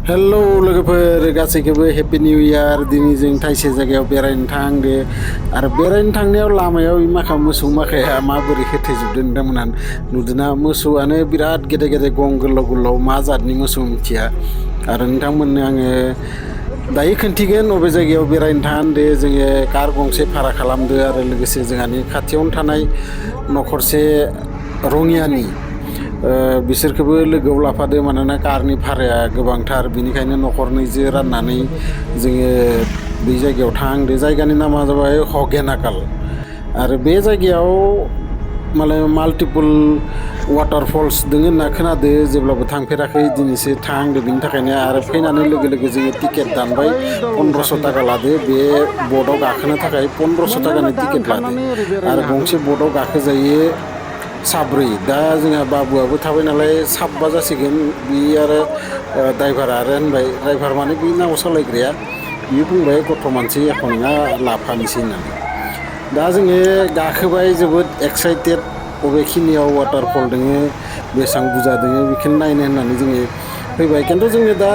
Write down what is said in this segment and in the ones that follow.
Hello लोगोफोर गासैखौबो happy new year. दिनै जों थाइसे जायगायाव बेरायनो थांदो आरो बेरायनो थांनायाव लामायाव माखा मोसौ माखाया माबोरै होथेजोबदों नोंथांमोनहा नुदोंना? मोसौआनो बिराद गेदेर गेदेर गं गोलाव गोलाव, मा जातनि मोसौ मिथिया। आरो नोंथांमोननो आङो दायो खोन्थिगोन अबे जायगायाव बेरायनो थांदो। जोङो कार गंसे भारा खालामदो आरो लोगोसे जोंहानि खाथियावनो थानाय न'खरसे रङियानि बिसोरखौबो लोगोआव लाफादो, मानोना कारनि भाराया गोबांथार। बिनिखायनो न'खरनैजों राननानै जोङो बे जायगायाव थांदो। जायगानि नामा जाबाय हगेनाकाल। आरो बे जायगायाव मालाय माल्टिपोल वाटारफल्स दङ होनना खोनादो, जेब्लाबो थांफेराखै, दिनैसो थांदो। बिनि थाखायनो आरो फैनानै लोगो लोगो जोङो टिकेट दानबाय, 1500 थाखा लादो। बे बटआव गाखोनो थाखाय 1500 थाखानि टिकेट लादो आरो गंसे बटआव गाखोजायो साब्रै। दा जोंहा बाबुआबो थाबाय नालाय साबा जासिगोन। बि आरो ड्राइभारा आरो होनबाय, ड्राइभार माने बे नाव सालायग्राया, बियो बुंबाय गथ' मानसि एख' नङा लाफानोसै होननानै। दा जोङो गाखोबाय, जोबोद एक्साइटेड। बबेखिनियाव वाटारफल दोङो, बेसेबां बुरजा दोङो बेखौनो नायनो होननानै जोङो फैबाय। खिन्थु जोङो दा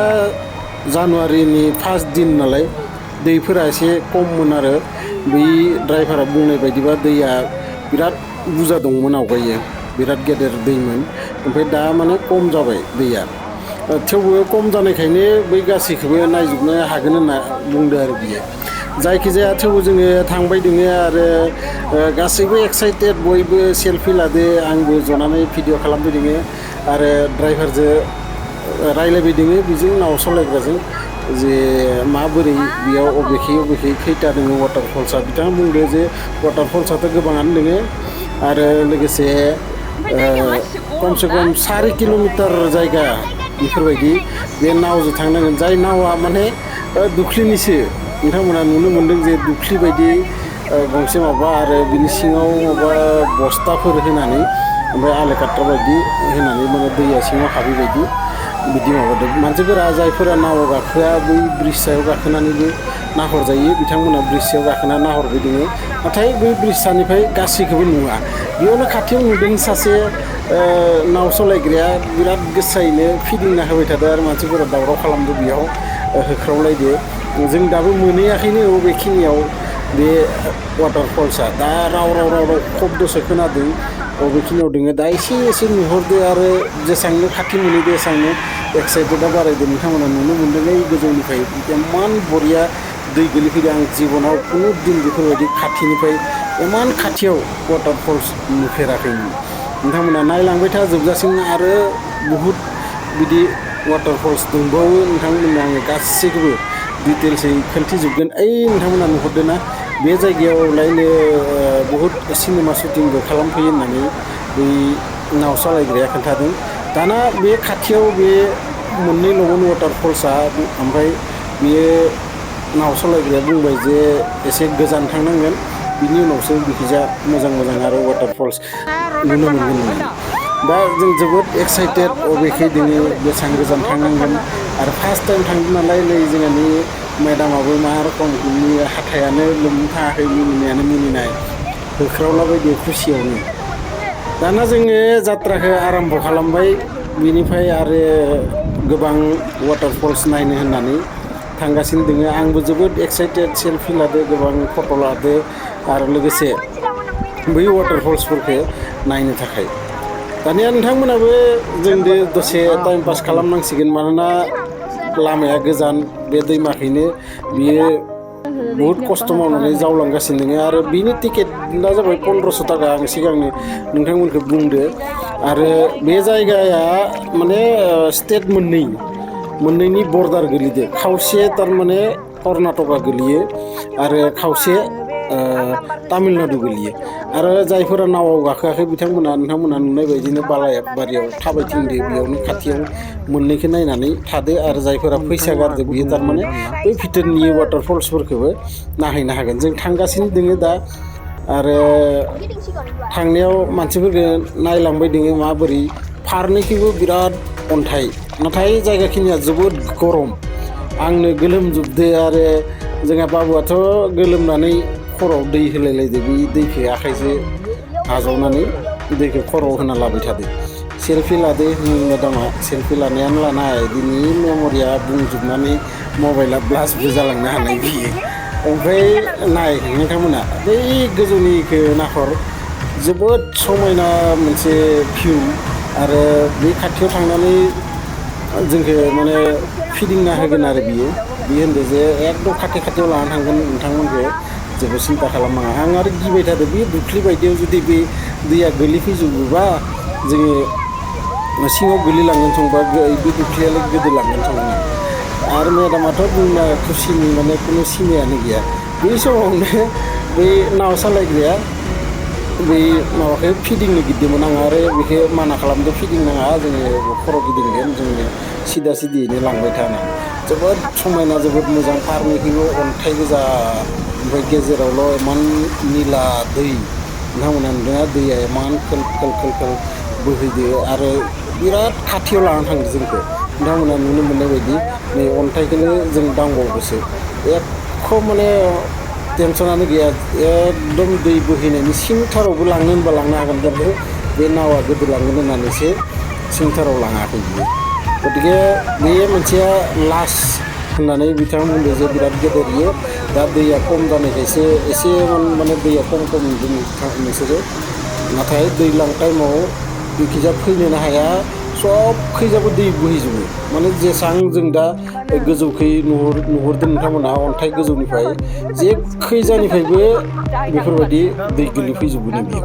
जानुवारिनि फार्स्ट दिन नालाय दैफोरा एसे खममोन आरो बै ड्राइभारा बुंनाय बायदिबा दैया बिराद बुरजा दंमोन आवगायो, बिराद गेदेर दैमोन। ओमफ्राय दा माने खम जाबाय दैया। थेवबो खम जानायखायनो बै गासैखौबो नायजोबनो हागोन होनना बुंदो आरो बियो। जायखिजाया थेवबो जोङो थांबाय दोङो आरो गासैबो एक्साइटेड, बयबो सेल्फि लादो। आंबो जनानै भिडिअ' खालामबाय दोङो आरो ड्राइभारजों रायज्लायबाय दोङो, बेजों नाव सालायग्राजों, जे माबोरै बेयाव अबेखै खैथा दोङो वाटारफल्सआ। बिथाङा बुंदो जे वाटारफल्सआथ' गोबाङानो दोङो आरो लोगोसे खमसे खम 4 किल'मिटार जायगा बेफोरबायदि बे नावजों थांनांगोन। जाय नावा माने दुख्लिनिसो, नोंथांमोना नुनो मोनदों जे दुख्लि बायदि गंसे माबा आरो बिनि सिङाव माबा बस्थाफोर होनानै, ओमफ्राय आलेकाट्रा बायदि होनानै माने दैया सिङाव हाबैबायदि बिदि माबादों। मानसिफोरा जायफोरा नावआव गाखोआ बै ब्रिज सायाव गाखोनानैबो नाहरजायो, बिथांमोना ब्रिज सायाव गाखोना नाहरबाय दोङो। नाथाय बै ब्रिज सानिफ्राय गासैखौबो नुवा। बेयावनो खाथियाव नुदों सासे नाव सालायग्राया बिराद गोसायैनो फिदिंना होबाय थादों आरो मानसिफोरा दावराव खालामदो, बेयाव होख्रावलायदो। जों दाबो मोनहैयाखैनो बबेखिनियाव बे वाटारफल्सआ। दा राव राव राव राव खबदसो खोनादों बबेखिनियाव दोङो। दा एसे एसे नुहरदो आरो जेसेबांनो खाथि मोनहैदो एसेबांनो एक्साइटेडआ बारायदों। नोंथांमोना नुनो मोनदों गोजौनिफ्राय इमान बरिया दै गोलैफैदों। आं जिबनाव खुनु दिन बेफोरबायदि खाथिनिफ्राय इमान खाथियाव वाटारफल्स नुफेराखैमोन। नोंथांमोना नायलांबाय था जोबजासिम, आरो बहुद बिदि वाटारफल्स दंबावो। नोंथांमोननो आङो गासैखौबो डिटेल्सै खोन्थिजोबगोन। नोंथांमोना नुहुरदों ना, बे जायगायावलायनो बहुद सिनेमा शुटिंबो खालामफैयो होननानै बै नाव सालायग्राया खोन्थादों। दाना बे खाथियाव बे मोननैल'मोन वाटारफल्सआ, ओमफ्राय बेयो नाव सालायग्राया बुंबाय जे एसे गोजान थांनांगोन, बिनि उनावसो बिखिजा मोजां मोजां आरो वाटारफल्स नुनो मोनगोन होननानै। दा जों जोबोद एक्साइटेड, अबेखै दोङो, बेसेबां गोजान थांनांगोन। आरो फार्स्ट टाइम थांदों नालाय नै जोंहानि मेडामाबो मा रखम, हाथायानो लोमनो थाङाखै, मिनिनायानो मिनिनाय, होख्रावलाबायदो खुसियावनो। दाना जोङो जात्राखौ आराम्भ' खालामबाय। बिनिफ्राय आरो गोबां वाटारफल्स नायनो होननानै थांगासिनो दोङो। आंबो जोबोद एक्साइटेड, सेल्फि लादो, गोबां फट' लादो आरो लोगोसे बै वाटारफल्सफोरखौ नायनो थाखाय। दानिया नोंथांमोनाबो जोंदो दसे टाइम पास खालामनांसिगोन, मानोना लामाया गोजान। बे दैमाखैनो बियो बहुद खस्थ' मावनानै जावलांगासिनो दङ आरो बिनि टिकेटआ जाबाय 1500 थाखा। आं सिगांनो नोंथांमोनखौ बुंदो। आरो बे जायगाया माने स्टेट मोननैनि बर्डार गोलैदो। खावसे थारमाने कर्नाटका गोलैयो आरो खावसे तामिलनाडु गोलैयो। आरो जायफोरा नावआव गाखोआखै नोंथांमोना नुनाय बायदिनो बालाबारियाव थाबायथिंदो, बेयावनो खाथियाव मोननैखौ नायनानै थादो। आरो जायफोरा फैसा गारदो बियो थारमाने बै भितरनि वाटारफल्सफोरखौबो नायहैनो हागोन। जों थांगासिनो दोङो दा आरो थांनायाव मानसिफोरखौ नायलांबाय दोङो माबोरै। फारनैखैबो बिराद अन्थाइ, नाथाय जायगाखिनिया जोबोद गरम। आंनो गोलोमजोबदो आरो जोंहा बाबुआथ' गोलोमनानै खर'आव दै होलायलायदो। बे दैखौ आखाइजों आजावनानै दैखौ खर'आव होना लाबाय थादो। सेल्फि लादो मेदामा सेल्फि लानायानो लानाय दिनै मेम'रिया बुंजोबनानै मबाइला ब्लास्टबो जालांनो हानाय बियो ओमफ्राय नाय नोंथांमोना बै गोजौनिखौ नाहर जोबोद समायना मोनसे भिउ आरो बे खाथियाव थांनानै जोंखौ माने फिदिंना होगोन आरो बियो होनदो जे एकदम खाथियाव लानानै थांगोन नोंथांमोनखौ जेबो सिन्था खालामनाङा आं आरो गिबाय थादों बे दुख्लि बायदियाव जुदि बे दैया गोलैफैजोबोबा जोङो सिङाव गोलैलांगोन संबा बे दुख्लियालाय गोदोलांगोन संनानै आरो मेदामाथ' बुंना खुसिनि माने खुनु सिमायानो गैया बे समावनो बै नाव सालायग्राया बै माबाखौ फिदिंनो गिदोंमोन आं आरो बेखौ माना खालामदों फिदिंनाङा जोङो खर' गिदिंगोन जोंनो सिदा सिदियैनो लांबाय थाना जोबोद समायना जोबोद मोजां फारनैखैबो अन्थाइ गोजा ओमफ्राय गेजेरावल' इमान निला दै नोंथांमोना नुदोंना दैया इमान खोल खोल बोहैदो आरो बिराद खाथियाव लानानै थांदो जोंखौ नोंथांमोना नुनो मोननाय बायदि नै अन्थाइखौनो जों दांबावदोसो एख' माने टेनसनानो गैया एकदम दै बोहैनायनि सिंथारावबो लांनो होनबा लांनो हागोन खिन्थु बे नावा गोदोलांगोन होननानैसो सिंथाराव लाङाखै बियो गतिके बे मोनसेया लास्ट होननानै बिथाङा बुंदों जे बिराद गेदेर इयो दा दैया खम जानायखायसो एसे माने दैया खम नुदों नोंसोरो नाथाय दैज्लां टाइमाव बेखिजा फैनोनो हाया सब खैजाबो दै बोहैजोबो माने जेसां जों दा गोजौखै नुहुरदों नोंथांमोना अन्थाइ गोजौनिफ्राय जे खैजानिफ्रायबो बेफोरबायदि दै गोलैफैजोबोनो बियो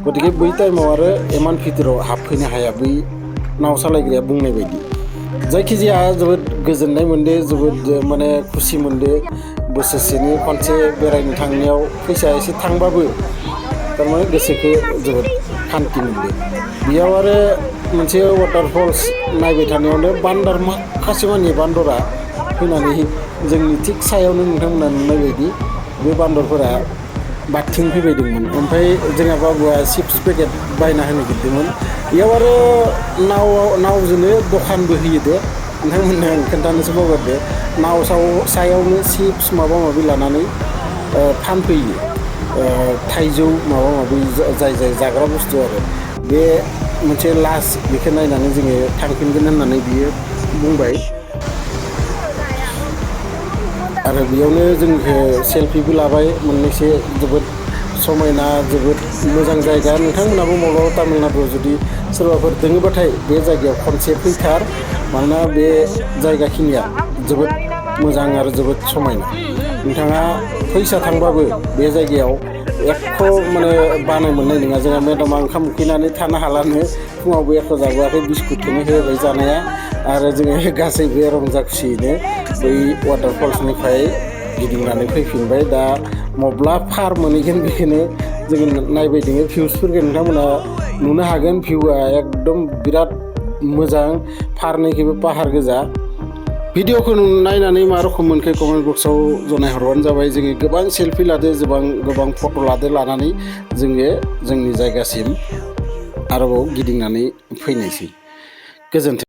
गतिके बै टाइमाव आरो इमान भितराव हाबफैनो हाया बै नाव सालायग्राया बुंनाय बायदि जायखिजाया जोबोद गोजोननाय मोनदो जोबोद माने खुसि मोनदो बोसोरसेनि खनसे बेरायनो थांनायाव फैसा एसे थांबाबो थारमाने गोसोखौ जोबोद खान्थि मोनदो बेयाव आरो मोनसे वाटारफल्स नायबाय थानायावनो बान्दर माखासे मानि बान्दरा फैनानै जोंनि थिग सायावनो नोंथांमोना नुनाय बायदि बे बान्दरफोरा बारथिं फैबायदोंमोन ओमफ्राय जोंहा बाबुआ चिप्स पेकेट बायना होनो गिरदोंमोन बेयाव आरो नावजोंनो दखानबो होयो दे नोंथांमोननो आं खोन्थानोसो बावगारदो नाव सायावनो चिप्स माबा माबि लानानै फानफैयो थाइजौ माबा माबि जाय जाग्रा बुस्थु आरो बे मोनसे लास्ट बेखौ नायनानै जोङो थांफिनगोन होननानै बियो बुंबाय आरो बेयावनो जोंखौ सेल्फिबो लाबाय मोननैसो जोबोद समायना जोबोद मोजां जायगा नोंथांमोनाबो माब्लाबा तामिलनाडुआव जुदि सोरबाफोर दोङोबाथाय बे जायगायाव खनसे फैथार मानोना बे जायगाखिनिया जोबोद मोजां आरो जोबोद समायना नोंथाङा फैसा थांबाबो बे जायगायाव एख' माने बानाय मोननाय नङा जोंहा मेदामा ओंखाम उखैनानै थानो हालानो फुङावबो एख' जाबोआखै बिस्कुटखौनो होबाय जानाया आरो जोङो गासैबो रंजा खुसियैनो बै वाटारफल्सनिफ्राय गिदिंनानै फैफिनबाय दा मब्ला फार मोनहैगोन बेखौनो जोङो नायबाय दङ भिउसफोरखौ नोंथांमोना नुनो हागोन भिउआ एकदम बिराद मोजां फारनैखैबो पाहार गोजा भिडिअखौ नायनानै मा रोखोम मोनखो कमेन्ट बक्सआव जनायहरबानो जाबाय जोङो गोबां सेल्फि लादो गोबां फट' लानानै जोङो जोंनि जायगासिम आरोबाव गिदिंनानै फैनायसै गोजोन्थों